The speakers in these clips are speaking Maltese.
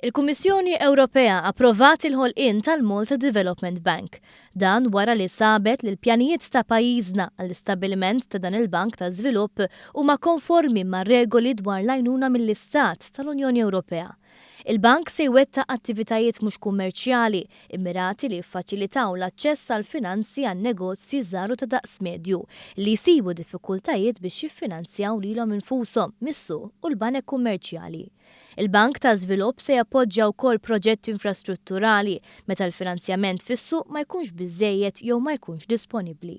Il-Kummissjoni Ewropea approvat il-ħolqien tal-Malta Development Bank. Dan wara li sabet li l-pjanijiet ta' pajjiżna għall-istabbiliment ta' dan il-bank ta' żvilupp huma konformi mar-regoli dwar l-għajnuna mill-Istat tal-Unjoni Ewropea. Il-bank se jwettaq attivitajiet mhux kummerċjali immirati li jiffaċilitaw l-aċċess għall-finanzi għan-negozji żgħar u ta' daqs medju li jsibu diffikultajiet biex jiffinanzjaw lilhom infushom mis-suq u l-banek kummerċjali. Il-Bank ta' Żvilupp se jappoġġja wkoll proġetti infrastrutturali meta l-finanzjament fis-suq ma jkunx biżżejjed jew ma jkunx disponibbli.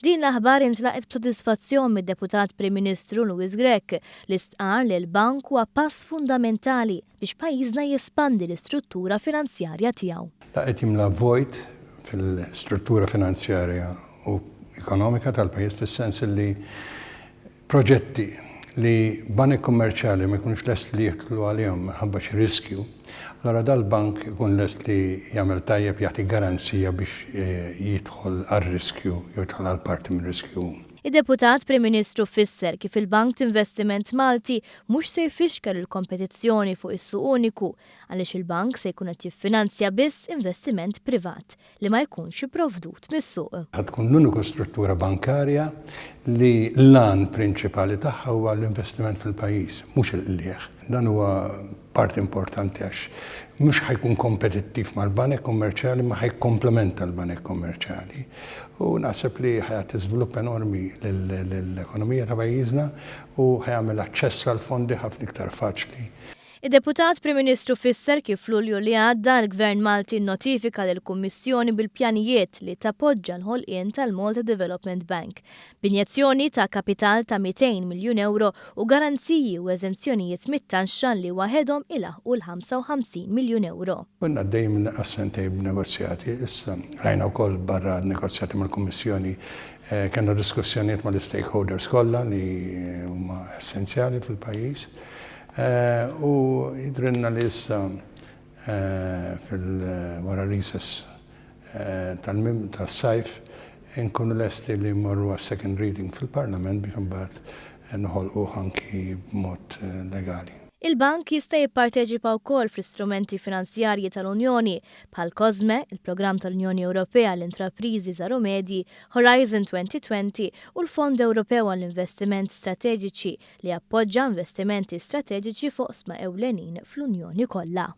Din l-aħbar intlaqgħet b'sodisfazzjon mid-Deputat Prim Ministru Louis Grech li stqarr li l-bank huwa pass fundamentali biex pajjiżna jespandi l-istruttura finanzjarja tiegħu. Da qed jimla vojt fil-struttura finanzjarja u ekonomika tal-pajjiż fis-sens li proġetti li banek kummerċjali ma jkunux lest li jidħlu għalihom minħabba xi riskju, allura dal-bank ikun lest li jagħmel tajjeb jagħti garanzija biex jidħol għar-riskju jew jidħol għal parti mir-riskju hu. Id-Deputat Prim Ministru fisser kif il-Bank t'Investiment Malti mhux se jfixkel il-kompetizzjoni fuq is-suq uniku għaliex il-bank se jkun qed jiffinanzja biss investiment privat li ma jkunx ipprovdut mis-suq. Ħa tkun l-uniku struttura bankarja li l-għan prinċipali tagħha huwa l-investiment fil-pajjiż, mhux il-qligħ. Dan huwa parti importanti għax mhux ħa jkun kompetittiv mal-banek kummerċjali imma ħa jikkomplementa l-banek kummerċjali. U naħseb li ħa jagħti żvilupp enormi lill-ekonomija ta' pajjiżna u ħa jagħmel aċċess għall-fondi ħafna iktar faċli. Id-Deputat Prim Ministru fisser kif f'Lulju li għadda l-Gvern Malti nnotifika lill-Kummissjoni bil-pjanijiet li tappoġġa l-ħolqien tal-Malta Development Bank, b'injezzjoni ta' kapital ta' 200 miljun ewro u garanziji u eżenzjonijiet mit-taxxa li waħedhom ilaħħqu l-55 miljun ewro. Konna għaddejjin minn inqas sentejn b'negozjati, issa rajna wkoll barra n-negozjati mal-Kummissjoni kellna diskussjonijiet mal-istakeholders kollha li huma essenzjali fil-pajjiż. U jidhrilna li issa fil wara recess tas-sajf inkunu lesti li mmorru għas-second reading fil-Parlament biex imbagħad noħolquh anki b'mod legali. Il-Bank jista' jipparteċipa wkoll fl-istrumenti finanzjarji tal-Unjoni, bħal COSME, il-Programm tal-Unjoni Ewropea għall-Intrapriżi Żgħar u Medji, Horizon 2020 u l-Fond Ewropew għall-Investiment Strateġiċi, li jappoġġa investimenti strateġiċi f'oqsma ewlenin fl-Unjoni kollha.